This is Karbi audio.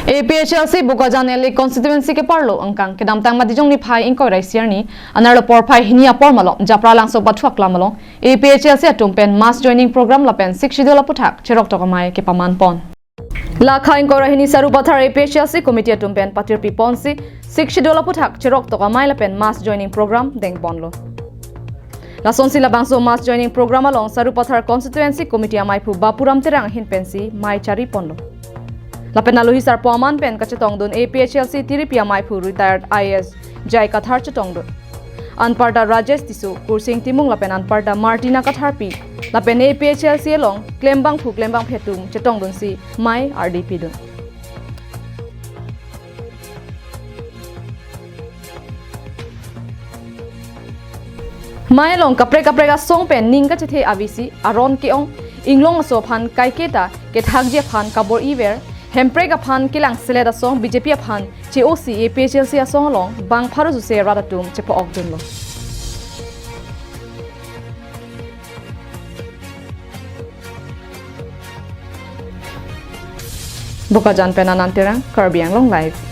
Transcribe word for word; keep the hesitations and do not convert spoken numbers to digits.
A P H L C Bokajan L A constituency keparlo angkang kedamtang Matijong niphai ingkoi ra isi arni, anerlo porphai hini apor malom Japralangso Pathu aklam along A P H L C atum pen mass joining program lapen Sixth Schedule aphuthak cheroktok amei kepaman pon. Lakha ingkoi ra hini Sarupathar A P H L C committee atum pen patirpi ponsi Sixth Schedule aphuthak cheroktok amei lapen mass joining program deng ponlo. Lasonsi labangso mass joining program along Sarupathar constituency committee ameiphu Bapuram Terang ahin pensi mei chari ponlo. Lapen alohi sarpo aman pen kachetongdun A P H L C tiripi ameiphu retired I A S J I Kathar chetongdun. Anparta Rajesh Tisso, Kursing Timung lapen anparta Martina Katharpi lapen A P H L C along klembangphu klembangphi atum chetongdunsi mei ardi pidun. Mei along kaprek kaprek asong pen ning kachethe avesi aron ke-ong, inglong aso aphan kaiketa kethakji aphan kabor-iver, Hemprek aphan kelang selet asong B J P aphan che-osi A P H L C asong along bang pharo juse rat atum chepo-okdunlo. Bokajan pen Anand Terang, Karbi Anglong Live.